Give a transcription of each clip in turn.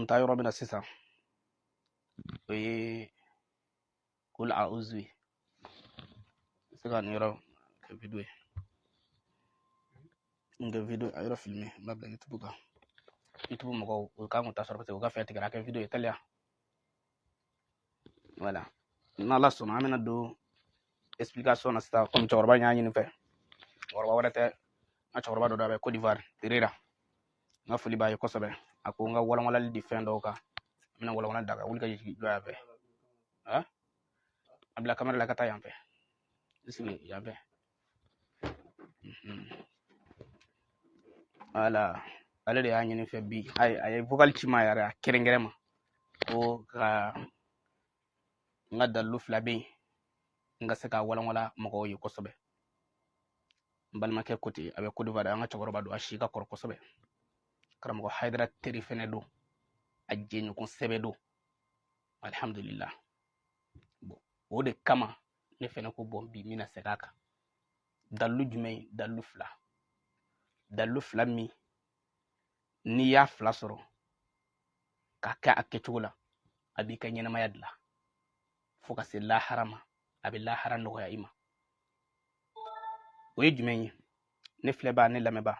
taa yɔrɔ min na sisan, o ye kul a'udhu ye. N bɛ se ka nin yɔrɔ kɛ video ye, n kɛ video a yɔrɔ filmer, n b'a bila YouTube kan. YouTube mɔgɔw, o kan k'u ta sɔrɔ parce que u ka fɛn tigɛra. A kɛ video ye teliya. Voilà, n'Ala sɔnna, an bɛna don explication na sisan. Komi cɛkɔrɔba in y'a ɲini n fɛ, cɛkɔrɔba wɛrɛ tɛ, n ka cɛkɔrɔba dɔ don, a bɛ Côte d'Ivoire Terera. N ka foli b'a ye kosɛbɛ. A ko n ka walawalali di fɛn dɔw kan, n bɛna walawalali d'a kan. Wuli ka jigin jɔ yan fɛ, a bila kamera la ka taa yan fɛ, i sigi yan fɛ. Voilà, ale de y'a ɲini n fɛ bi. A ye vocal ci ma yɛrɛ, a kɛrɛnkɛrɛn ma ko ka n ka dalilu fila bɛ yen, n ka se ka walawala mɔgɔw ye kosɛbɛ. N balimakɛ ko ten, a bɛ Côte d'Ivoire, an ka cɛkɔrɔba don, a si ka kɔrɔ kosɛbɛ. Karamɔgɔ Hayidara teri fɛnɛ don, a jɛɲɔgɔn sɛbɛ don, alihamudulila. Bon, o de kama ne fɛnɛ ko bon, bi n bɛna segin a kan. Dalilu jumɛn ye? Dalilu fila, dalilu fila min n'i y'a fila sɔrɔ k'a kɛ a kɛcogo la, a b'i ka ɲɛnamaya dilan fo ka se lahara ma, a bɛ lahara nɔgɔya i ma. O ye jumɛn ye? Ne filɛbaa, ne lamɛnbaa,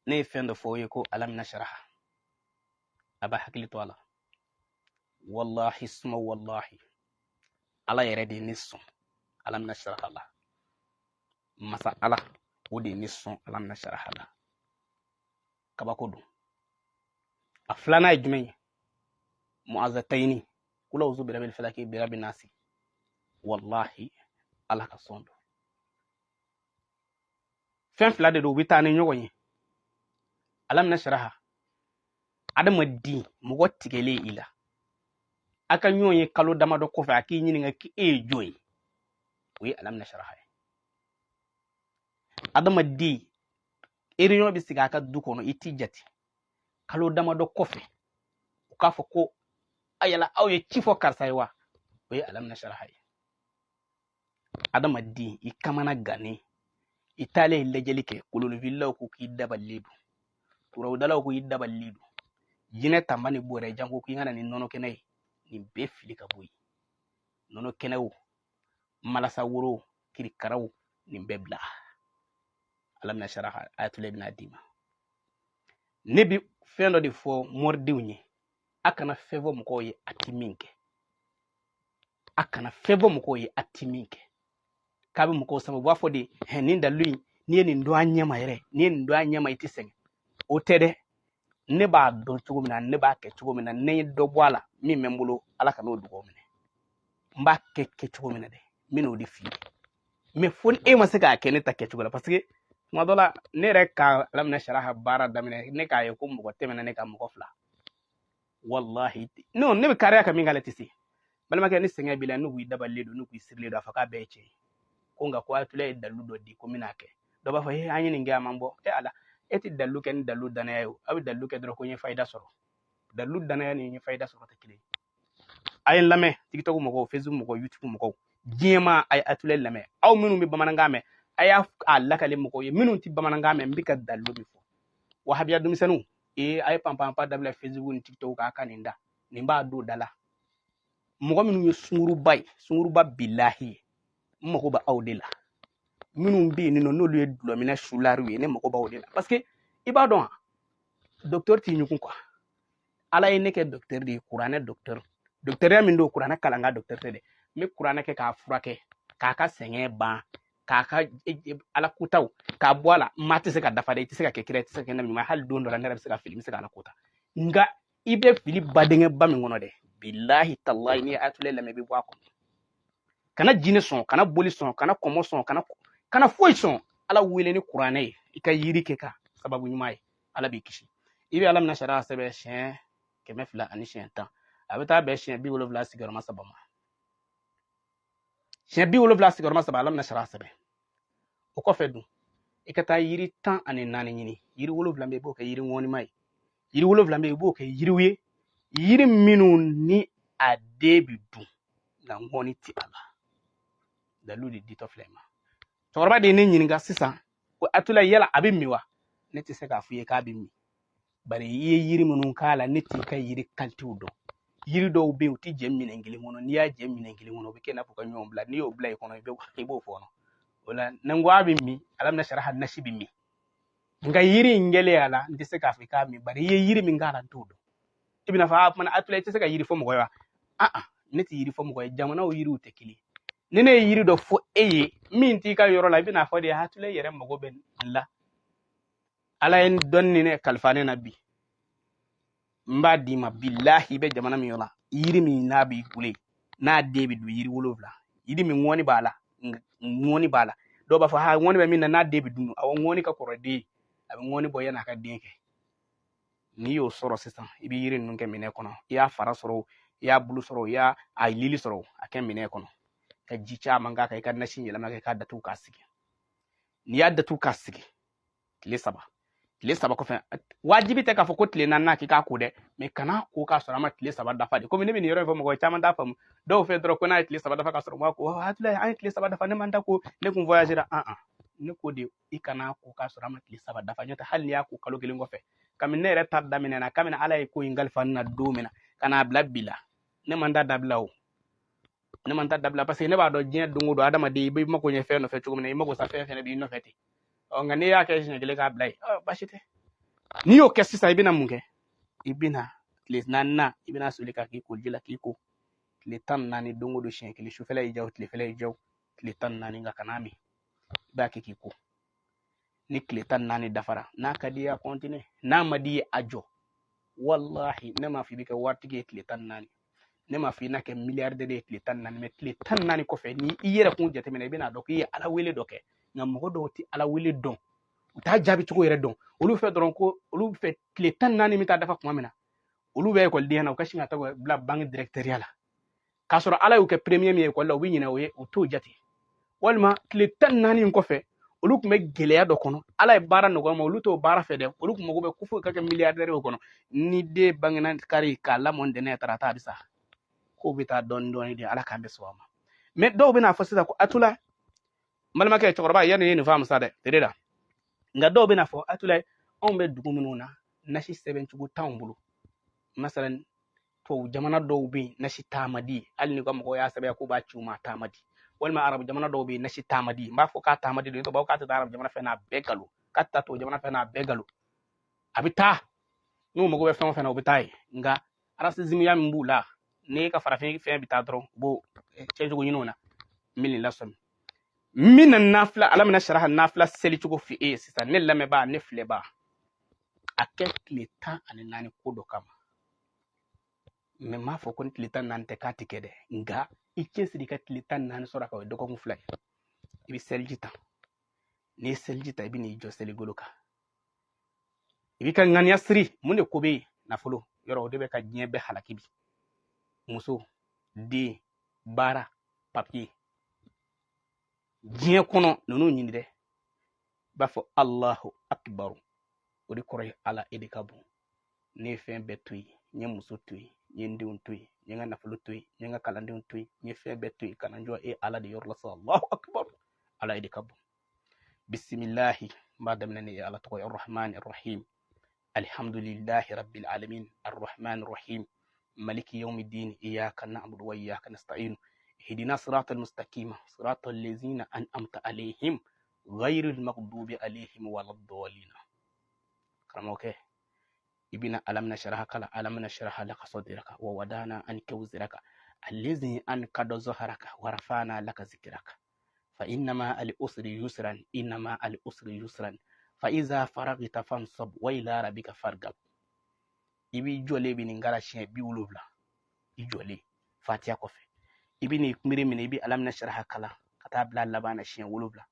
ne ye fɛn dɔ fɔ o ye ko alam nasaraha. A b'a hakili to a la. Walahi suma walahi, Ala yɛrɛ de ye ne sɔn alam nasaraha la. Masa Ala, o de ye ne sɔn alam nasaraha la. Kabako don. A filanan ye jumɛn ye? Muazatayini, kula uzu birabil falaki birabi nasi. Walahi, Ala ka sɔn don. Fɛn fila de don, u bɛ taa ni ɲɔgɔn ye. Alam nasaraha, adamaden mɔgɔ tigɛlen i la, a ka ɲɔgɔn ye kalo damadɔ kɔfɛ, a k'i ɲininka k'e ye jɔn ye, o ye alam nasaraha ye. Adamaden réunion bɛ sigi a ka du kɔnɔ, i t'i jate, kalo damadɔ kɔfɛ u k'a fɔ ko a yala aw ye ci fɔ karisa ye wa, o ye alam nasaraha ye. Adamaden i kamana gannen, i taalen lajɛli kɛ, kolonifililaw ko k'i dabalilen don, turabudalaw ko k'i dabalilen don, jinɛ tanba ni bɔrɛ jan ko k'i ka na ni nɔnɔ kɛnɛ ye, nin bɛɛ fili ka bɔ yen. Nɔnɔ kɛnɛw, malasa woro, kirikaraw, nin bɛɛ bila. Alam nasaraha ayatollah bɛna d'i ma. Ne bi fɛn dɔ de fɔ moridenw ye, a kana fɛn fɔ mɔgɔw ye a ti min kɛ. A kana fɛn fɔ mɔgɔw ye a ti min kɛ. K'a bɛ mɔgɔw sama, u b'a fɔ de hɛn, nin dalilu in, n'i ye nin dɔn a ɲɛ ma yɛrɛ, n'i ye nin dɔn a ɲɛ ma, i tɛ sɛgɛn. O tɛ dɛ. Ne b'a dɔn cogo min na, ne b'a kɛ cogo min na, ne ye dɔ bɔ a la min bɛ n bolo, Ala ka n'o dugawu minɛ. N b'a kɛ kɛcogo min na dɛ, n bɛ n'o de f'i ye. Mɛ fo ni e ma se k'a kɛ ne ta kɛcogo la, parce que tuma dɔ la ne yɛrɛ ka alam nasaraha baara daminɛ, ne k'a ye ko mɔgɔ tɛmɛna ne ka mɔgɔ fila. Walahi non, ne bɛ kariya ka min k'ale tɛ se. Balimakɛ, ni sɛgɛn b'i la, n'u k'i dabalilen don, n'u k'i sirilen don, a fɔ k'a bɛɛ ye tiɲɛ ye. Ko nka ko ayatollah ye dalilu dɔ di ko n bɛna kɛ. Dɔ b'a fɔ he, an ye nin kɛ, a man bɔ. E Ala, e tɛ dalilu kɛ ni dalilu danaya ye o. A bɛ dalilu kɛ dɔrɔn ko n ye fayida sɔrɔ. Dalilu danaya ni n ye fayida sɔrɔ tɛ kelen ye. A ye n lamɛn, TikTok mɔgɔw, Facebook mɔgɔw, YouTube mɔgɔw, diɲɛ ma, a ye ayatollah lamɛn. Aw minnu bɛ bamanankan mɛn, a y'a lakale mɔgɔw ye. Minnu tɛ bamanankan mɛn, n bɛ ka dalilu min fɔ. Wahabiya denmisɛnninw, ee, a ye panpanpa dabila Facebook ni TikTok k'a ka nin da, nin b'a don da la. Mɔgɔ minnu ye sunguruba ye, sunguruba bilahi ye, n mago bɛ aw de la. Minnu bɛ yen nɔ, n'olu ye dulɔminɛ sulariw ye, ne mago b'aw de la. Parce que i b'a dɔn, docteur t'i ɲugun quoi. Ala ye ne kɛ docteur de ye, kuranɛ docteur. Docteurya min don, kuranɛ kalan ka docteur tɛ dɛ. N bɛ kuranɛ kɛ k'a furakɛ, k'a ka sɛgɛn ban, k'a ka ala kotaw k'a bɔ a la. Maa tɛ se ka dafa dɛ, i tɛ se ka kɛ kira, i tɛ se ka kɛ nabi ɲuman. Hali don dɔ la ne yɛrɛ bɛ se ka fili, n bɛ se ka ala kota. Nka i bɛ fili badenkɛ ba min kɔnɔ dɛ, bilahi talahi, n'i ye ayatollah lamɛn, i bɛ bɔ a kɔnɔ. Kana jinɛ sɔn, kana boli sɔn, kana kɔmɔ sɔn, kana foyi sɔn. Ala wele ni kuranɛ ye, i ka yiri kɛ ka sababu ɲuman ye, Ala b'i kisi. I bɛ alam nasaraha sɛbɛn siɲɛ 200 ani siɲɛ 10, a bɛ taa bɛn siɲɛ 70 sigiyɔrɔma saba ma. Siɲɛ 70 sigiyɔrɔma saba alam nasaraha sɛbɛn. O kɔfɛ dun, i ka taa yiri 14 ɲini. Yiri 7 bɛ yen, i b'o kɛ yiri ŋɔnima ye. Yiri 7 bɛ yen, i b'o kɛ yiriw ye, yiri minnu ni a den bɛ dun nka ŋɔni tɛ a la. Dalilu de ditɔ filɛ ma. Cɛkɔrɔba de ye ne ɲininka sisan ko ayatollah, yala a bɛ min wa? Ne tɛ se k'a f'i ye k'a bɛ min. Bari i ye yiri minnu k'a la, ne t'i ka yiri kalitew dɔn. Yiri dɔw bɛ yen, u tɛ jɛ minɛn kelen kɔnɔ. N'i y'a jɛ minɛn kelen kɔnɔ, o bɛ kɛ i n'a fɔ ka ɲɔgɔn bila. N'i y'o bila i kɔnɔ, i b'o fɔɔnɔ. O la, ni n ko a bɛ min, alam nasaraha nasi bɛ min. Nka yiri in kɛlen a la, n tɛ se k'a fɔ i k'a min, bari i ye yiri min k'a la, n t'o dɔn. I bɛna fɔ, a kumana Atula, i tɛ se ka yiri fɔ mɔgɔ ye wa? Ah, ne tɛ yiri fɔ mɔgɔ ye. Jamanaw yiriw tɛ kelen. Ni ne ye yiri dɔ fɔ e ye min t'i ka yɔrɔ la, i bɛna fɔ de, Atula i yɛrɛ mago bɛ nin la. Ala ye dɔnni ne kalifa ne na bi, n b'a d'i ma. Bilahi, i bɛ jamana min yɔrɔ la, yiri min n'a b'i bolo, n'a den bɛ don yiri 7, yiri min ŋɔni b'a la, ŋɔni b'a la. Dɔw b'a fɔ, ha, ŋɔni bɛ min na, n'a den bɛ dun. Awɔ, ŋɔni ka kɔrɔ den ye, a bɛ ŋɔni bɔ yan'a ka den kɛ. N'i y'o sɔrɔ sisan, i bɛ yiri ninnu kɛ minɛn kɔnɔ. I y'a fara sɔrɔ, i y'a bulu sɔrɔ, i y'a a lili sɔrɔ, a kɛ minɛn kɔnɔ ka ji caman k'a kan. I ka nasi yɛlɛma kɛ k'a datugu k'a sigi. N'i y'a datugu k'a sigi tile 3, tile 3 kɔfɛ, wajibi tɛ k'a fɔ ko tile 4 k'i k'a ko dɛ, mɛ kana ko k'a sɔrɔ a ma tile 3 dafa de. Komi ne bɛ nin yɔrɔ in fɔ, mɔgɔ caman t'a faamu. Dɔw fɛ dɔrɔn ko n'a ye tile 3 dafa k'a sɔrɔ u b'a ko, hakili an ye tile 3 dafa, ne man ta ko ne kun voyagera. An an ne ko de, i kana ko k'a sɔrɔ a ma tile 3 dafa. N'o tɛ, hali n'i y'a ko kalo 1 kɔfɛ, kabini ne yɛrɛ ta daminɛna, kabini Ala ye ko in kalifa ne na don min na ka n'a bila bi la, ne man ta dabila o, ne man ta dabila, parce que ne b'a dɔn diɲɛ don o don, adamaden i b'i mako ɲɛ fɛn nɔfɛ cogo min na, i mako sa fɛn fɛnɛ b'i nɔfɛ ten. Ɔ, nka n'i y'a kɛ siɲɛ kelen k'a bila yen, ɔ, baasi tɛ. N'i y'o kɛ sisan, i bɛna mun kɛ? I bɛna tile 4, i bɛna soli ka k'i ko ji la k'i ko tile 14, don o don siɲɛ kelen, sufɛla y'i diya o, tilefɛla y'i diya o, tile 14, nka kan'a min, i b'a kɛ k'i ko. Ni tile 14 dafara, n'a ka di i ye a continuer, n'a ma di i ye a jɔ. Walahi, ne m'a fɔ i bɛ kɛ waritigi ye tile 14, ne m'a fɔ i n'a kɛ milliardaire ye tile 14, mais tile 14 kɔfɛ, ni i yɛrɛ kun jateminɛ, i bɛna dɔn k'i ye Ala wele dɔ kɛ. Nka mɔgɔ dɔw tɛ Ala wele dɔn, u t'a jaabi cogo yɛrɛ dɔn. Olu fɛ dɔrɔn ko olu fɛ tile 14 bɛ taa dafa tuma min na, olu bɛ ekɔlidenya na, u ka sin ka taa bila banque directeur la, k'a sɔrɔ Ala y'u kɛ premier min ye ekɔli la, u bɛ ɲinɛ o ye, u t'o jate. Walima tile 14 in kɔfɛ, olu tun bɛ gɛlɛya dɔ kɔnɔ, Ala ye baara nɔgɔya ma, olu t'o baara fɛ dɛ, olu tun mago bɛ ko fo ka kɛ milliardaire o kɔnɔ. Ni den bangena kari k'a lamɔ ntɛnɛn tarata, a bɛ sa, k'o bɛ taa dɔɔni dɔɔni de. Ala k'an bɛ sɔn a ma. Mais dɔw bɛna fɔ sisan ko Atula, n balimakɛ cɛkɔrɔba, yanni ye nin faamu sa dɛ, tere la. Nka dɔw bɛna fɔ, Atula, anw bɛ dugu minnu na, nasi sɛbɛn cogo t'anw bolo. Masalan, tubabu jamana dɔw bɛ yen, nasi taama di, hali ni ka mɔgɔw y'a sɛbɛn k'u b'a ci u ma, a taama di. Walima arabu jamana dɔw bɛ yen, nasi taama di. N b'a fɔ k'a taama di, dɔw b'a fɔ k'a tɛ taa arabu jamana fɛ n'a bɛɛ nkalon, k'a tɛ taa tubabu jamana fɛ n'a bɛɛ nkalon. A bɛ taa n'u mago bɛ fɛn o fɛn na, u bɛ taa yen. Nka racisme min b'u la, n'e ka farafin fɛn bɛ taa dɔrɔn, u b'o cɛcogo ɲini o na. N bɛ nin lasɔmi, n bɛna nafila, Ala bɛna saraha nafila seli cogo f'i ye sisan. Ne lamɛnbaa, ne filɛbaa, a kɛ tile 14 ko dɔ kama. Mɛ n m'a fɔ ko ni tile 14 tɛ k'a tɛ kɛ dɛ, nka i cɛsiri ka tile 14 sɔrɔ a kan, o ye dɔgɔkun 2 ye. I bɛ seliji ta, n'i ye seliji ta, i bɛ n'i jɔ seligolo kan, i b'i ka ŋaniya siri. Mun de ko bɛ yen? Nafolo yɔrɔ, o de bɛ ka diɲɛ bɛɛ halaki bi. Muso, den, baara, papiye, diɲɛ kɔnɔ ninnu ɲini dɛ. I b'a fɔ Alahu akibaru, o de kɔrɔ ye Ala e de ka bon. Ne ye fɛn bɛɛ to yen, n ye muso to yen, n ye n denw to yen, n ye n ka nafolo to yen, n ye n ka kalandenw to yen, n ye fɛn bɛɛ to yen ka na n jɔ e Ala de yɔrɔ la sa. Alahu akibaru, Ala e de ka bon. Bisimilahi, n b'a daminɛ ni Ala tɔgɔ ye. Arrahman arrahim, alhamdulillahi rabbil alamin, arrahman arrahim, maliki yawmiddin, iyyaka na'budu wa iyyaka nasta'in, ihdina siratal mustaqim, siratal ladzina an'amta alayhim, ghayril maghdubi alayhim waladdallin. Karamɔgɔkɛ, i bɛna alam nashraha kala, alam nashraha laka sadraka wa wadana anka wizraka allazi anqada zahraka wa rafa'na laka zikraka fa inna ma al usri yusran, inna ma al usri yusran, fa iza faragta fansab wa ila rabbika fargab. I b'i jɔlen bɛ nin kala siɲɛ 70, i jɔlen fatiya kɔfɛ, i bɛ n'i kunbiri minɛ, i bɛ alam nashraha kala ka taa bila laban na siɲɛ 7.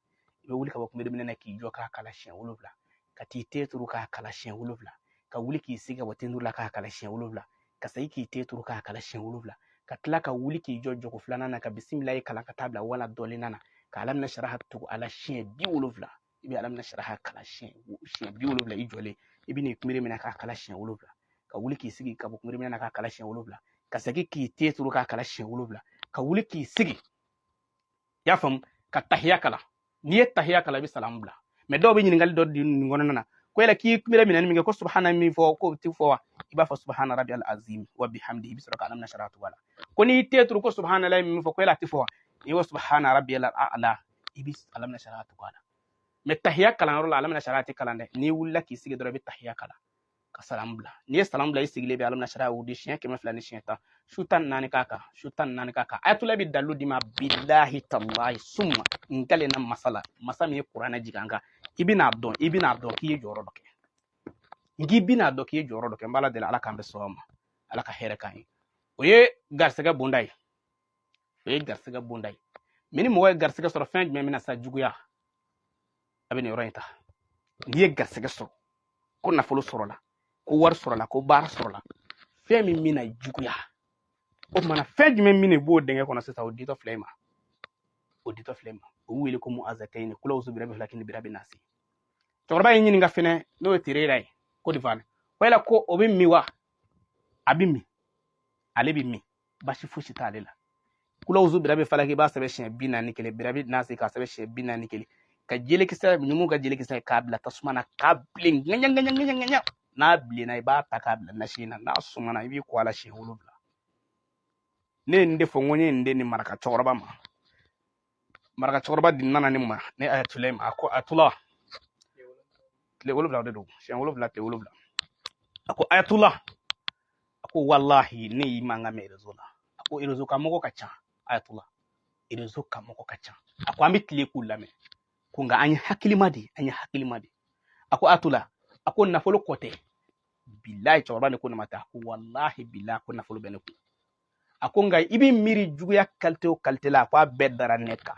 I bɛ wuli ka bɔ kunbiri minɛ na k'i jɔ k'a kala siɲɛ 7, ka t'i ten turu k'a kala siɲɛ 7, ka wuli k'i sigi ka bɔ ten turu la k'a kala siɲɛ 7, ka segin k'i ten turu k'a kala siɲɛ 7, ka tila ka wuli k'i jɔ jɔko filanan na ka bisimilayi kalan ka taa bila wala dɔɔnin na, ka alam nashraha tugu a la siɲɛ 70. I bɛ alam nashraha kala siɲɛ 70 i jɔlen, i bɛ n'i kunbiri minɛ k'a kala siɲɛ 7, ka wuli k'i sigi ka bɔ kunbiri minɛ na k'a kala siɲɛ 7, ka segin k'i ten turu k'a kala siɲɛ 7, ka wuli k'i sigi. I y'a faamu? Ka tahiya kalan. N'i ye tahiya kalan, i bɛ salamu bila. Mɛ dɔw bɛ ɲininkali dɔ di nin kɔnɔna na ko Ko yala k'i bɛ minɛni min kɛ, ko subahana min fɔ, k'o ti fɔ wa? I b'a fɔ subahana rabiyal azim wa bihamdihi, i bɛ sɔrɔ ka alam nasara tugu a la. Ko n'i tɛ turu, ko subahana la min fɔ, ko yala a ti fɔ wa? N'i ko subahana rabiyal a'la, i bɛ alam nasara tugu a la. Mɛ tahiya kalanyɔrɔ la, alam nasara tɛ kalan dɛ. N'i wulila k'i sigi dɔrɔn, i bɛ tahiya kalan ka salam bila. N'i ye salam bila, i sigilen bɛ alam nasara wuli siɲɛ 200 ni siɲɛ 10, su 14 k'a kan, su 14 k'a kan. Ayatollah bɛ dalilu d'i ma, bilahi talahi summa n kalenna masa la, masa min ye kuranɛ jigin an kan. I bɛn'a dɔn, i bɛn'a dɔn k'i ye jɔyɔrɔ dɔ kɛ. N k'i bɛn'a dɔn k'i ye jɔyɔrɔ dɔ kɛ. N b'Ala deli, Ala k'an bɛn sɔrɔ ma, Ala ka hɛrɛ k'an ye. O ye garisɛgɛ bonda ye, o ye garisɛgɛ bonda ye. Mɛ ni mɔgɔ ye garisɛgɛ sɔrɔ, fɛn jumɛn bɛna sa juguya? A bɛ nin yɔrɔ in ta. N'i ye garisɛgɛ sɔrɔ, ko nafolo sɔrɔla, ko wari sɔrɔla, ko baara sɔrɔla, fɛn min bɛna juguya, o tuma na fɛn jumɛn min de b'o dingɛ kɔnɔ sisan? O ditɔ filɛ i ma, o ditɔ filɛ i ma, o bɛ wele ko muazatɛni, kulawusu birabi falaki ni birabi nasi. Cɛkɔrɔba y'i ɲininka fɛnɛ, n'o ye Terera ye Côte d'Ivoire, ko yala ko o bɛ min wa? A bɛ min, ale bɛ min, basi fosi t'ale la. Kulawusu birabi falaki, i b'a sɛbɛn siɲɛ 41, birabi nasi k'a sɛbɛn siɲɛ 41, ka jelikisɛ, numu ka jelikisɛ k'a bila tasuma na k'a bilen ŋaɲa ŋaɲa ŋaɲa ŋaɲa. N'a bilenna, i b'a ta k'a bila nasi in na. N'a sumana, i b'i ko a la siɲɛ 7. Ne ye nin de fɔ, n ko n ye nin de ni maraka cɛkɔrɔba ma. Maraka cɛkɔrɔba di nana ne ma, ne Ayatollah ma, a ko Ayatollah, tile 7 de don, siɲɛ 7, tile 7. A ko Ayatollah, a ko walahi ne y'i mankan mɛn réseau la. A ko réseau ka mɔgɔ ka ca, Ayatollah, réseau ka mɔgɔ ka ca. A ko an bɛ tile k'u lamɛn, ko nka an ye hakilima de, an ye hakilima de. A ko Ayatollah, a ko nafolo kɔ tɛ, bilahi cɛkɔrɔba ne ko ne ma taa. A ko walahi bilahi, ko nafolo bɛ ne kun. A ko nka i bɛ miiri juguya qualité o qualité la, a ko a bɛɛ dara ne kan.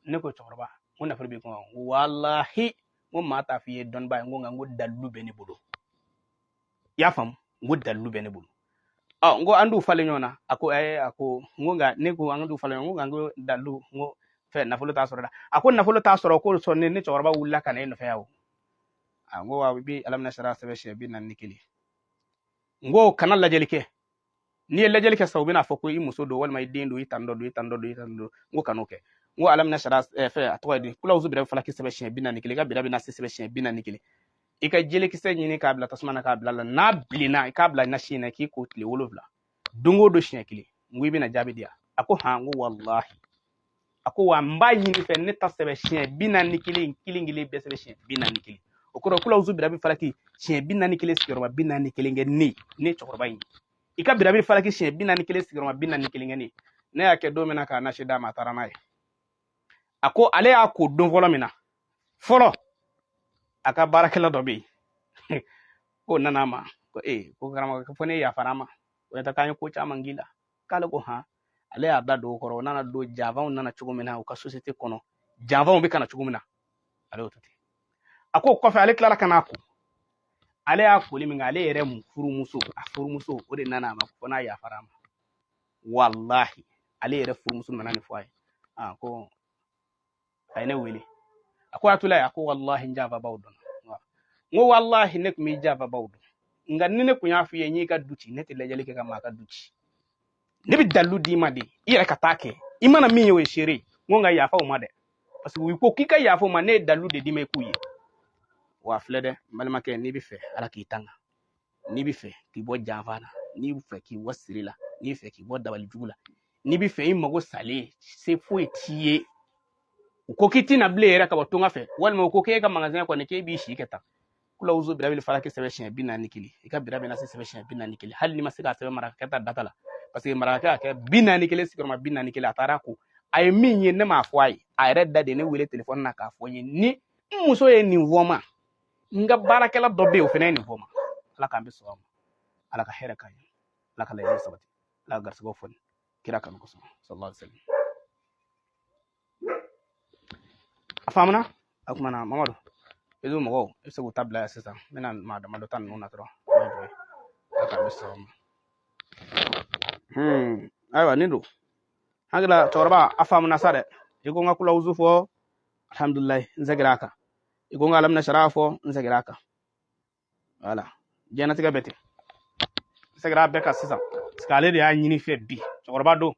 Ne ko cɛkɔrɔba, n ko nafolo b'i kun? Walahi, n ko maa t'a f'i ye dɔnnibaa ye. N ko nka n ko dalilu bɛ ne bolo. I y'a faamu? N ko dalilu bɛ ne bolo. Ɔ, n ko an d'u falen ɲɔgɔn na. A ko ɛɛ, a ko n ko nka ne ko an d'u falen ɲɔgɔn na. N ko nka n ko dalilu, n ko fɛn nafolo t'a sɔrɔ dɛ. A ko nafolo t'a sɔrɔ, ko sɔn ne cɛkɔrɔba wulila ka na e nɔfɛ yan o. A n ko wa, i bɛ alamina sara sɛbɛn siɲɛ 41. N ko kana lajɛli kɛ. N'i ye lajɛli kɛ sisan, u bɛna fɔ ko i muso don, walima i den don, i tan dɔ don, i tan dɔ don, i tan dɔ don. N ko kan'o kɛ. N ko alamina sara fɛn, a tɔgɔ ye di, kulawusu birabi falaki sɛbɛn siɲɛ 41, i ka birabi nasi sɛbɛn siɲɛ 41, i ka jelikisɛ ɲini k'a bila tasuma na k'a bila la. N'a bilenna, i k'a bila nasi in na k'i ko tile 7, don o don siɲɛ 1. N ko i bɛna jaabi di yan. A ko han. N ko walahi, a ko wa n b'a ɲini fɛ, ne ta sɛbɛn siɲɛ 41 kelen kelen bɛɛ sɛbɛn siɲɛ 41. O kɔrɔ kulawusu birabi falaki siɲɛ 41 sigiyɔrɔma 41 kɛ ne cɛkɔrɔba in ye. I ka birabi falaki siɲɛ 41 sigiyɔrɔma 41 kɛ ne. Ne y'a kɛ don min na k'a nasi d'a ma, a taara n'a ye. A ko ale y'a ko don fɔlɔ min na fɔlɔ, a ka baarakɛla dɔ bɛ yen k'o nana a ma ko ee, ko karamɔgɔ, fo ne yafara a ma, o tɛ k'an ye ko caman k'i la. K'ale ko han. Ale y'a da don o kɔrɔ. O nana don janfanw nana cogo min na u ka société kɔnɔ, janfanw bɛ ka na cogo min na, ale y'o to ten. A ko kɔfɛ ale tilala ka n'a ko, ale y'a koli min kɛ, ale yɛrɛ furumuso, a furumuso o de nana a ma fo n'a yafara a ma. Walahi, ale yɛrɛ furumuso nana nin fɔ a ye. Aa, ko a ye ne wele, a ko Ayatollah, a ko walahi n janfabaw dɔn. N ko walahi ne tun b'i janfabaw dɔn, nka ni ne kun y'a f'i ye n y'i ka du ci, ne tɛ lajɛli kɛ ka maa ka du ci. Ne bɛ dalilu d'i ma de, i yɛrɛ ka taa kɛ, i mana min ye o ye seere ye. N ko nka yafa o ma dɛ, parce que u ko k'i ka yafa o ma, ne ye dalilu de d'i ma i k'u ye. Wa filɛ dɛ, n balimakɛ, n'i bɛ fɛ Ala k'i tanga, n'i bɛ fɛ k'i bɔ janfa la, n'i bɛ fɛ k'i bɔ siri la, n'i bɛ fɛ k'i bɔ dabali jugu la, n'i bɛ fɛ i mago salen se foyi t'i ye, u ko k'i tɛna bilen yɛrɛ ka bɔ tunga fɛ, walima u ko k'e ka magasin kɔni k'e b'i si kɛ tan, kulawusu birabili falaki sɛbɛn siɲɛ 41, i ka birabi nasi sɛbɛn siɲɛ 41. Hali n'i ma se k'a sɛbɛn marakakɛ ta data la, parce que marakakɛ y'a kɛ 41 sigiyɔrɔma 41. A taara ko a ye min ye, ne m'a fɔ a ye, a yɛrɛ da de ne wele telefɔni na k'a fɔ n ye ni n muso ye nin fɔ n ma, n ka baarakɛla dɔ bɛ yen, o fana ye nin fɔ n ma. Ala k'an bɛ sɔn a ma, Ala ka hɛrɛ k'an ye, Ala ka laɲini sabati, Ala ka garisigɛw fɔni kira kanu kosɔn, sallallahu alaihi wasallam. A faamuna? A kumana Mamadu ezo mɔgɔw, i bɛ se k'u ta bila yan sisan. N bɛna maa damadɔ ta ninnu na dɔrɔn, n b'a jɔ yen. Ala k'an bɛ sɔn a ma. Ayiwa, nin don hakili la cɛkɔrɔba, a faamuna sa dɛ. I ko n ka kulawusu fɔ, alhamdulilayi, n seginna a kan. I ko n ka alamina sariya fɔ, n seginna a kan. Wala diɲɛnatigɛ bɛɛ ten, n seginna a bɛɛ kan sisan, parce que ale de y'a ɲini fɛ bi, cɛkɔrɔba don.